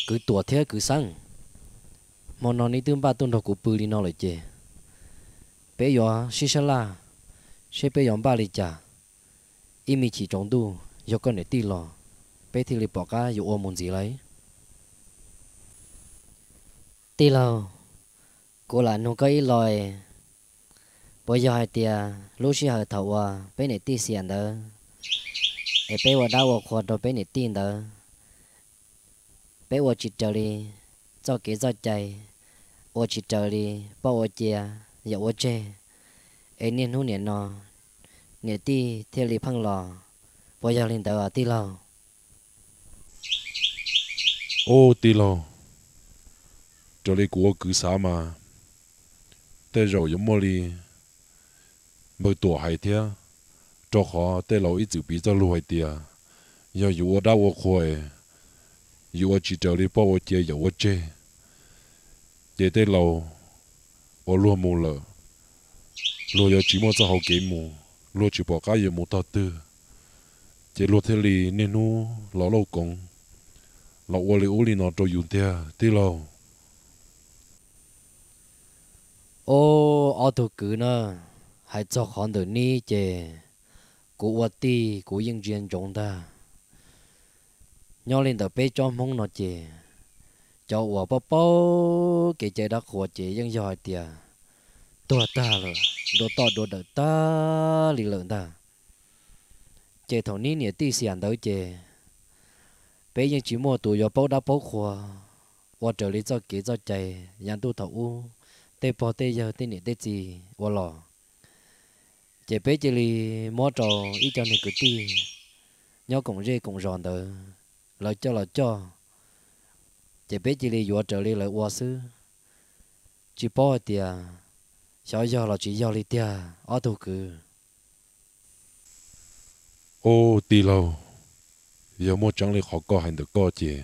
Kwv Tuam thiab Kwv Xeeb, hmo no neb twb npaj tuaj nrog kuv pw li no lawm ces peb yuav sib sab laj seb peb yuav npaj li cas. Ib me chim tsaus ntuj yog koj niam tij los, peb thiaj li pom qab yuav ua mus ntxiv lauj. Tij laug, kuv lam nug koj ib los, puas yog hais tias lub sij hawm thaum uas peb niam tij xiam ntawd es peb ua dab ua qhua rau peb niam tij ntawd, peb ua tsis raws li txoj kev txoj cai, ua tsis raws li poj ua cia yawm ua tseg, es niaj hnub nim no niam tij thiaj li pheej los, puas yog li ntawd os tij laug? Ub tij laug, raws li kuv ua kwv xav mas tej zaum yuav muaj li npawg Tuam hais thiab, rau qhov tej laus ib txwm piv txoj lus hais tias yog yus ua dab ua qhua es yus ua tsis raws li poj ua cia yawm ua tseg, ces tej laus uas luag mus lawm, luag yuav tsis muaj txoj hau kev mus, luag tsis pom qab yuav mus tog twg, ces luag thiaj li niaj hnub los lauj koov, los ua li ub li no rau yus tiag tij laug. Ob, ob tug kwv na, hais txog qhov ntawm neb ces kuv ua tij kuv yeej ntsia ntsoov ntag. Nyob li ntawm peb tsob Hmoob no ces cov uas paub paub kev cai dab qhuas ces yeej yog hais tias tuag tag lawm, dua toj dua dawm tag li lawm ntag. Ces thaum neb niam tij xiam ntawd ces peb yeej tsis muaj tus yuav paub dab paub qhua ua raws li txoj kev txoj cai yav ntuj thaum ub tej pog tej yawg tej niam tej txiv ua los. Ces peb cia li muab rau ib co niag kwv tij nyob koom zej koom zos ntawd lawv coj los coj, ces peb cia li yuav raws li lawv ua xwb, tsis paub hais tias xyov yog los tsis yog li tiag ob tug kwv. Ub tij laug, yog muaj tseeb li qhov koj hais ntawm koj ces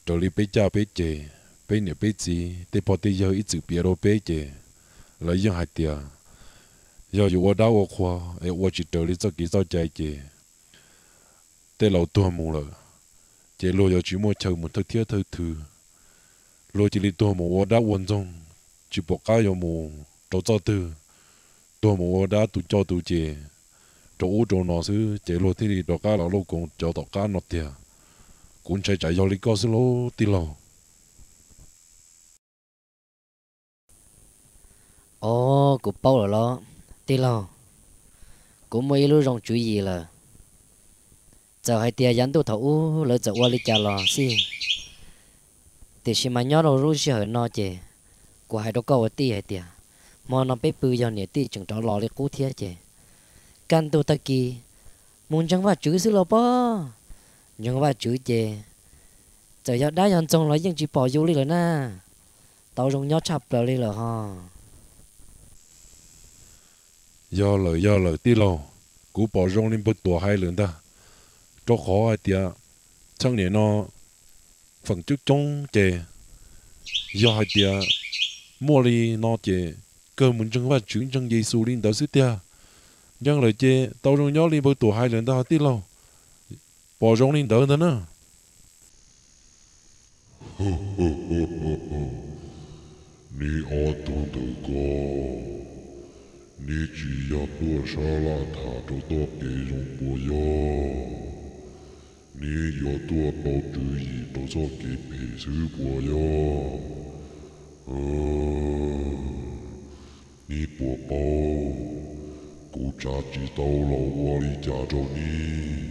raws li peb caj peb ces, peb niam peb txiv tej pog tej yawg ib txwm piav rau peb ces lawv yeej hais tias yog yus ua dab ua qhua es ua tsis raws li txoj kev txoj cai ces tej laus tuag mus lawm, ces luag yuav tsis muaj chaw mus thawj thiab thawj thwv, luag cia li tuag mus ua dab ua ntxoog, tsis pom qab yuav mus rau txoj twg, tuag mus ua dab tus coj tus ces rau ub rau no xwb ces luag thiaj li rov qab los lauj koov cov tom qab no tiag. Kuv ntshai tsam yog li koj xwb lauj tij laug. Os, kuv paub lawm los tij laug, kuv muaj ib lub zoo tswv yim lawm. Txawm hais tias yav ntuj thaum ub lawv txawm ua li cas los xij, tiam sis mas nyob rau lub sij hawm no ces kuv hais rau koj ua tij hais tias hmo no peb pw yog niam tij tseem rov los li qub thiab ces kaj ntug tag kis mus ntseeg Vajtswv xwb los pob. Ntseeg Vajtswv ces txawm yog dab yog ntxoog los yeej tsis pom yus li lawm na. Tau zoo nyob tshaj plaws li lawm hos. Yog lawm yog lawm tij laug, kuv pom zoo li npawg Tuam hais lawm ntag, rau qhov hais tias txheej niam no feem coob coob ces yog hais tias muaj li no ces kawg mus ntseeg Vajtswv ntseeg Yexus li ntawd xwb tiag. Ntseeg lawm ces tau zoo nyob li npawg Tuam hais lawm ntag tij laug, pom zoo li ntawd ntag na. Neb ob tug ntawm ko, neb tsis yog tuaj sab laj tham rau txoj kev zoo puas yog? Neb yuav tuaj tau tswv yim rau txoj kev phem xwb puas yog? Neb puas paub, kuv tsav tsis tau los ua li cas rau neb.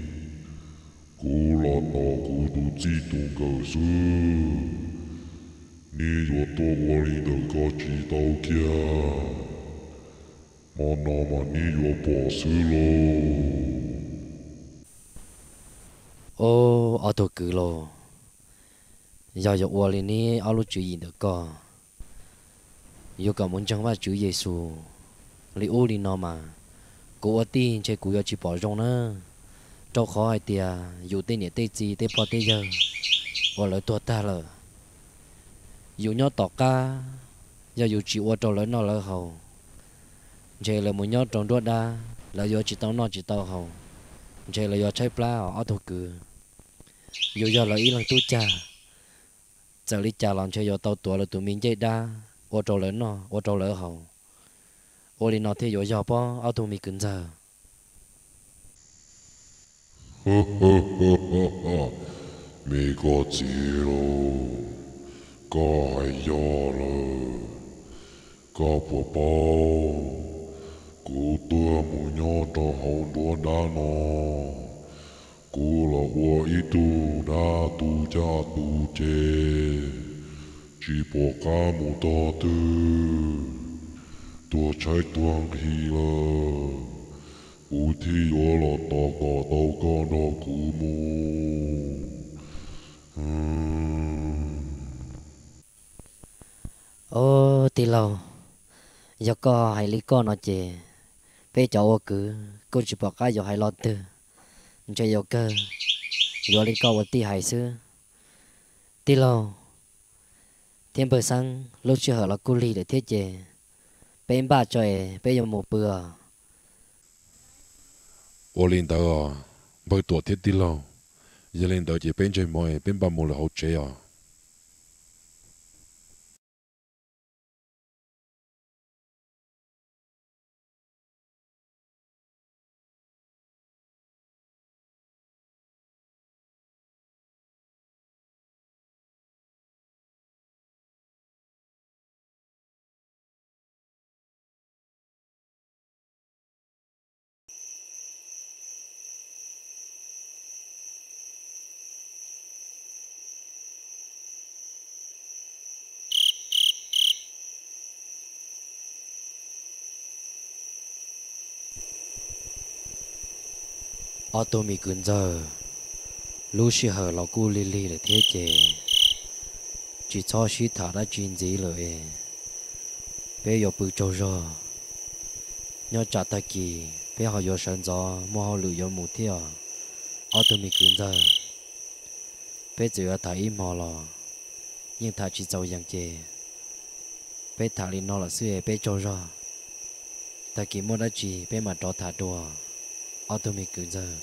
Kuv los tos kuv tus txij tus nkawm xwb. Neb yuav tuaj ua li ntawm ko tsis tau kiag. Hmo no mas neb yuav pom xwb lauj. Ob tug kwv lauj, yog yuav ua li neb ob lub tswv yim ntawm ko, yuav kom mus ntseeg Vajtswv Yexus li ub li no mas, kuv ua tij ntshe kuv yuav tsis pom zoo na. Rau qhov hais tias yus tej niam tej txiv tej pog tej yawg uas lawv tuag tag lawm, yus nyob tom qab, yog yus tsis ua rau lawv noj lawv haus, ntshe lawv mus nyob rau nruab dab, lawv yuav tsis tau noj tsis tau haus, ntshe lawv yuav tshaib plab os ob tug kwv. Yus yog lawv ib leeg tub cag, txawm li cas los ntshe yuav tau tuav lawv tus me ncej dab ua rau lawv noj ua rau lawv haus. Ua li no thiaj yuav yog pob ob tug me kwv ntxawg. Me koj txiv lauj, koj hais yog lawm. Koj puas paub, kuv tuag mus nyob rau hauv nruab dab no, kuv los ua ib tug dab tu caj tu ces tsis pom qab mus tog twg, tuag tshaib tuag nqhis lawm, kuv thiaj yuav los tos kom tau koj nrog kuv mus. Ob tij laug, yog koj hais li koj no ces peb cov ua kwv kuj tsis pom qab yuav hais lo twg, ntshe yuav kawg yuav li koj ua tij hais xwb. Tij laug thiab npawg Xeeb, lub sij hawm los kuj lig lawm thiab ces peb npaj tso es peb yuav mus pw os. Ua li ntawd os, npawg Tuam thiab tij laug, yog li ntawd ces peb ntsej muag es peb npaj mus lawm hauv tsev os. Ob tug me kwv ntxawg, lub sij hawm los kuj lig lig lawm thiab ces tsis txhob sib tham dab tsi ntxiv lawm es peb yuav pw tsaug zog. Nyob tsam tag kis peb ho yuav sawv ntxov muaj hauj lwm yuav mus thiab os. Ob tug me kwv ntxawg, peb txawm yuav tham ib hmo los yeej tham tsis txaus yees ces peb tham li no lawm xwb es peb tsaug zog. Tag kis muaj dab tsi peb mam rov tham dua, ob tug me kwv ntxawg.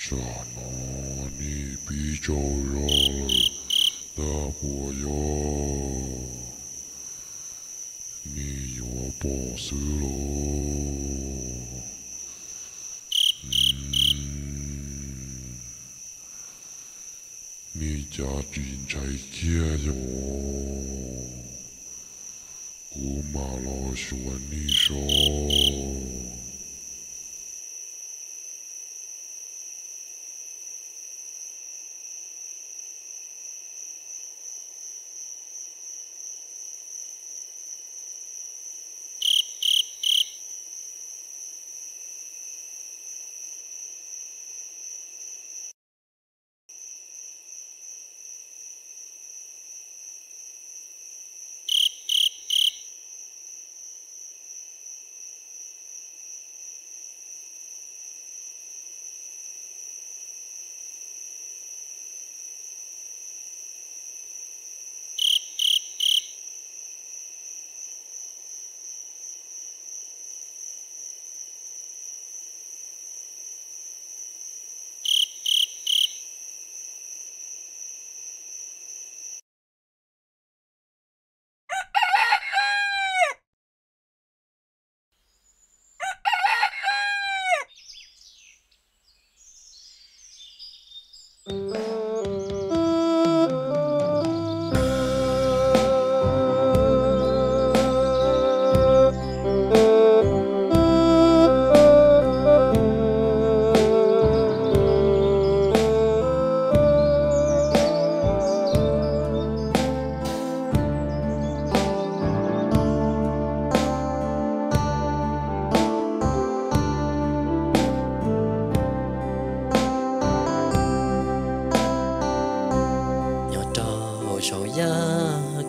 Tsam no nej pib tsaug zog lawm, tab puas yog nej yuav pom xwb los? Nej cav tsis ntshai kiag yog, kuv mam los xyuas nej so.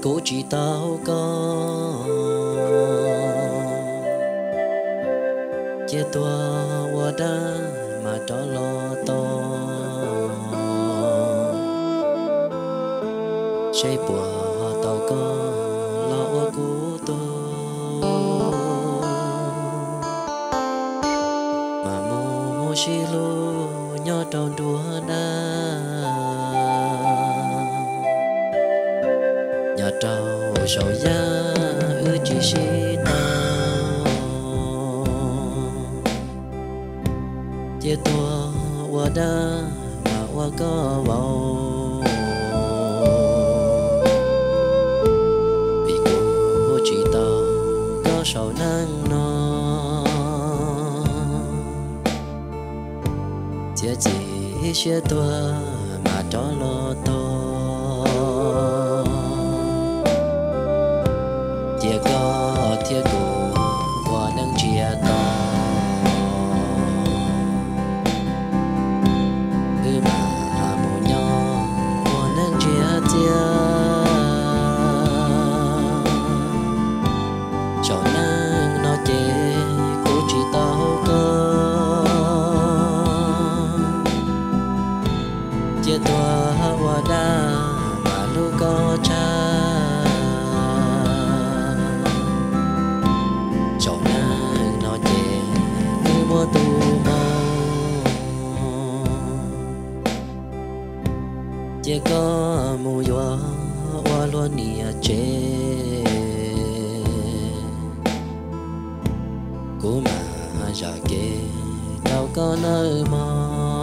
Kuv tsis tau koj, cia tuag ua dab mas rov los tos, seb puas ho tau koj los ua kuv tug. Mas mus sib hlub nyob rau nruab dab, nyob rau saum yaj wb tsis sib tau, cia tuag ua dab mas ua koj vauv. Vim kuv tsis tau koj saum neej no, txiav txim siab tuag mas rov los tos, cia koj thiab kuv ua neej ntsiag to, wb mam mus nyob ua neej ntsiag txiag. Saum neej no ces kuv tsis tau koj, cia tuag ua dab mas hlub koj tshaj. Saum neej no ces wb muab tu moo, cia koj mus yuav ua luag niam tsev, kuv mam zam kev rau koj nawb mog.